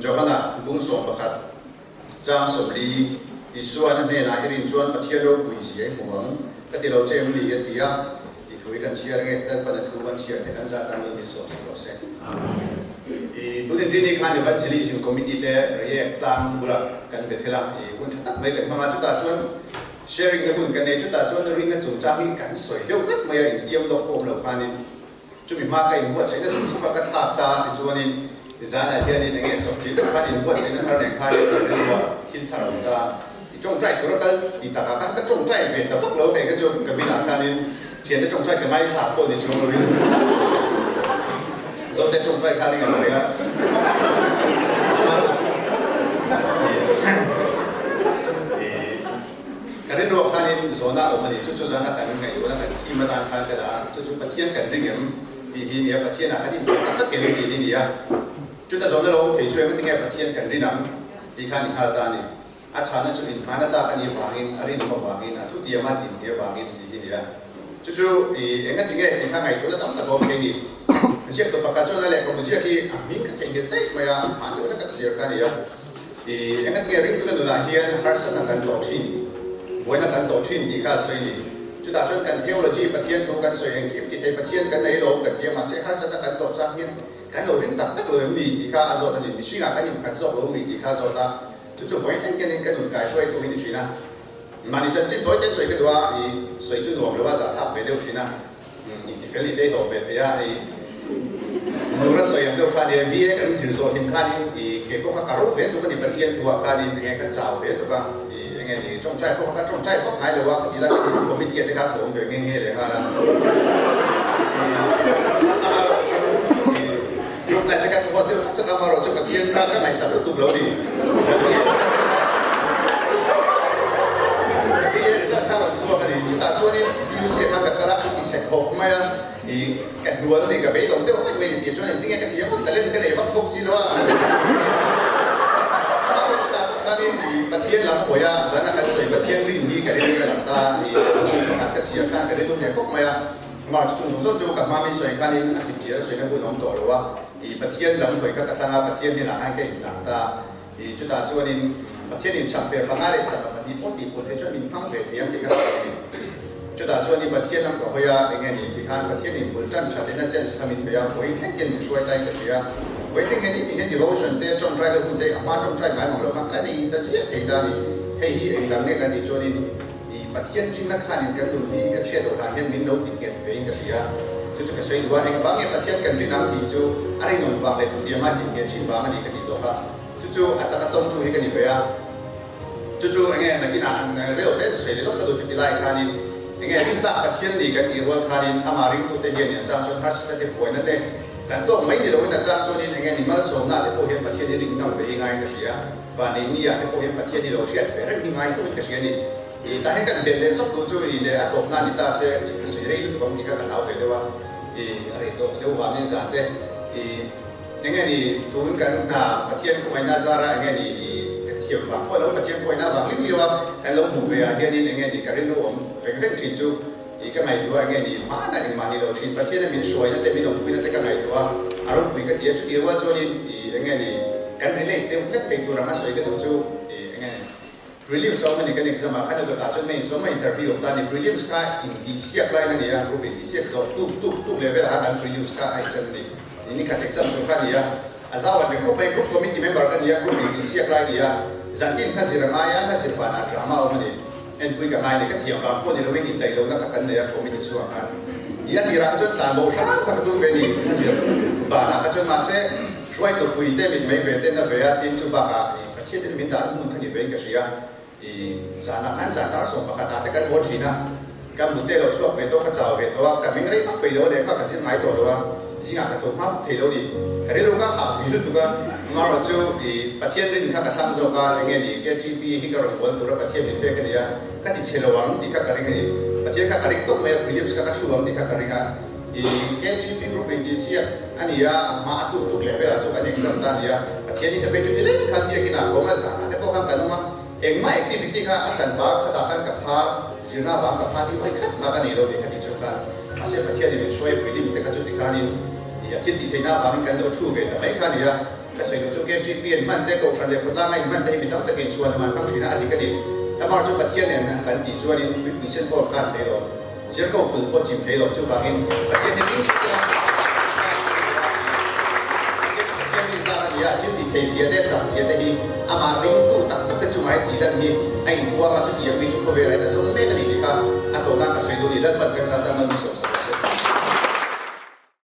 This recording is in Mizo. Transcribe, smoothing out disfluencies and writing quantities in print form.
Johana bung 11 chang 40, Isuan a hnenah i rin chuan Pathian ropui zia i hmu ang, ka ti lo che em ni? a ti a, tih thu hi kan chhiar nge? Lalpan a thu kan chhiar te kan zat ang lo min sawm sak rawh se. I tun inrini khan Evangelism Committee te Reiek tlang bulah kan be thel a, i hun tha tak mai kan hmang a, chutah chuan sharing na hun kan nei, chutah chuan rinna chungchang hi kan sawi deuh vek mai a, intiam lawk pawh awm lo khanin. Chumi hma ka inbuatsaihna chung chunga ka thlak ta tichuanin zanah hianin enge chawpchilh deuh khan inbuatsaihna thar nen khanin kan rilruah thil thar a awm ta. I tawngtai tur a kal ti takah khan ka tawngtai ve ta vak lo kei kha chu ka binah khanin thiante tawngtai ka ngaithla pawh ni chuang loin Zote tawngtai khan i ngan reng a. Amaherawhchu Ka rilruah khanin zawhna a awm a ni. Chu chu zana kan ngaihtuahna kan thim atan khan ka dah a, chu chu Pathian kan ring em tih hi nia, Pathianah kan inhmuh tak tak em tih hi nia. Chuta zawhna lo awm thei chu engati nge Pathian kan rin ang tih khan i nghal ta a ni. A chhanna chu inhmana tlak a nih vangin, a rinawm avangin, a thutiama din hi avangin tih hi nia. Chu chu i engati nge tih kha ngaihtuahna tam tak a awm thei ni. Ziak tawp pakhat chuan a lehkhabu ziak hi a hming ka theihnghilh daih mai a, hman deuhna ka chhiar kha a ni a. I enga tinge ringtute nunah hian harsatna kan tawh thin, buaina kan tawh thin tih kha a sawi ni. Chutah chuan kan theology, Pathian thu kan sawi engkim ti thei Pathian kan nei lo kan ti a, mahse harsatna kan tawh chang hian kan lo ring tak tak lo em ni tih kha a zawt a ni. Mihringah kan innghat zawk lo mi tih kha a zawt a, chu chu vawi thleng hianin ka nun kaihruaitu hi ni thin a. Mahni chanchin tawi te sawi ka duh a, i sawi chu nuam lo a zahthlak ve deuh thin a. Intifel i tei hlawh ve thei a, i Nura sawi ang deuh khan i BA kan zir zawh hlim khanin i ke pawh kha ka ro ve tuk a ni, Pathian thu ah khanin enge ka chau ve tuk a, i enge ni tawngtai pawh kha ka tawngtai vak ngai lo a, ka ti lai kha committee ah te khan ka awm ve nghe nghe leh nghal a, i amaherawhchu i group night te kha ka host deuh sak sak a, amaherawhchu Pathian kha ka ngaihsak lutuk lo ni, ka BA result kha ka BA result kha rawn chhuak a ni, chutah chuanin. UC kha ka kal a, i che khawp mai a, i ka hnual ni ka beidawng deuh vek mai ni tih chuan engtinge ka ti ang, talent ka nei vak bawk si lo a. Amah pawh chutah tak khanin i Pathian lam hawi a, zan a kan sawi Pathian rin hi ka rilru ka lam ta, i bu pakhat ka chhiar khan ka rilru hneh khawp mai a, amah chu chung zawng zawng chu ka hma min sawi khanin a chipchiar a sawina hun a awm tawh lo a, i Pathian lam hawi kha ka thlang a, Pathian hnenah khan ka inhlang ta. I chutah chuanin Pathianin chhakper panga leh sangha pahnih pawh tih pawh thei chuan min hmang ve thei ang tih ka hre a ni. Chutah chuan i Pathian lam ka hawi a, enge ni tih khan Pathianin bul tan that in a chance kha min pe a, vawi thleng hian min hruai ta in ka hria. Vawi thleng hian i ti hian devotion te, tawngtai deuh hun te, a hma tawngtai ngai mang lo khan ka nei ta ziah thei ta a ni. Hei hi engdang nge kan tih chuanin i Pathian rinna khanin kan nun hi kan hriat loh dan hian min lo ti nghet ve in ka hria. Chu chu ka sawi duh a, engvang nge Pathian kan rin ang tih chu a rinawm vang leh thutiama tih nghet thin vang a ni ka ti tawk a. Chu chu a taka tawngtu hi ka ni ve a, chu chu enge nakinah an reu te sawi leh lawk ka duh chu ti lai khanin enge rintlak Pathian ni kan tih rual khanin amah ringtute hian a chang chuan harsatna te buaina te kan tawk mai ni loin a chang chuanin enge ni malsawmna te pawh hian Pathian hi ring ngam ve hi ngaiin ka hria, vanei ni ah te pawh hian Pathian hi lo hriat ve reng hi ngai fo in ka hria a ni. I tah hian kan belh leh zawk duh chu i leh a tawpna ni ta se i ka sawi rei lutuk ang tih kha ka hlau ve deuh a, i a rei tawp deuh vangin zan te i. Enge ni tun kan hna Pathian khawngaihna zara enge ni i ka thiam vang pawh lo Pathian khawngaihna vang liu liau a kan lo hmuh ve ah hianin enge ni ka rilru awm veng veng thin chu i ka ngaihtuah enge ni hmanah engmah ni lo thin Pathian a min hruaina te min awmpuina te ka ngaihtuah a ropui ka ti a chutih rual chuanin i enge ni kan relate deuh hlek thei tur anga sawi ka duh chu i enge ni Prelims a awm a ni kan exam ah khan a dawtah chuan main sawma interview awm ta a ni. Prelims kha intihsiak lain a ni a, group intihsiak zawh tuk tuk tuk leh velah khan kan prelims kha a inṭan a ni. Ni nikhat exam tur kha a ni a, a zau an reng khawp mai. Group committee member ka ni a, group intihsiak lai a ni a, zantin hna zir a ngai a, hna zir vanah drama a awm a ni. Enpui ka ngai a ni, ka thiam vang pawh ni loin indaih lohna kha kan nei a committee chhungah khan. Ni a tirah kha chuan tlan bo hrang kha ka tum ve a ni, hna zir vanah kha chuan mahse hruaitu puite mit mai ve ten a ve a, tin chu bakah Pathian in min dan hmun kha ni vein ka hria. I zanah khan zan dar 11 ah te kan haw thin a, ka mute lo chhuak ve tawh, ka chau ve tawh a, ka meng rei vak peih lo a lehkha ka zir ngai tawh lo a, zingah ka tho hma vak thei lo ni. Ka rilru ka hah pui lutuk a, amaherawh chu i Pathian rin kha ka thlang zawk a, enge ni KTP hi ka rawn bual tur a Pathian min pek a ni a, ka ti chhe lo ang tih kha ka ring a ni. Pathian kha ka ring tawp mai a, prelims kha ka thu ang tih kha ka ring a. I KTP group in tih siak a ni a, a hma a tuk tuk leh velah chu kan exam ta a ni a, Pathian in a pei chu ni leng khan biakin ah ka awm a, zanah te pawh khan kan awm a, engmah activity kha a hran ba khatah khan ka pha, zirna avang ka pha tih vawi khat mah ka nei lo tih kha tih chu khan mahse Pathian in min hruai prelims te kha chu tikhanin i a thil tih theihna avangin kan lo thu ve ta mai kha a ni a. Ka sawi duh chu KGP an hman te, Kohhran leh khawtlang a inhman te hi mi tam takin chhuan a hmang thin a, a dik a ni. Amah chu Pathian nen kan tih chuanin tuipui sen pawh an khan thei lo, zirko pul pawh chim thei lo, chuvangin Pathian hi ring thut ila, Pathian rintlak a ni a, thil tih thei zia te, chak zia te hi amah ringtu tak tak te chungah hi tih lan hi a inpuang a, chutiang mi chu khawvelah hian a zawng mek a ni tih kha a tawhna ka sawi duh a ni. Lalpan kan zat a, Malmi sawmsak.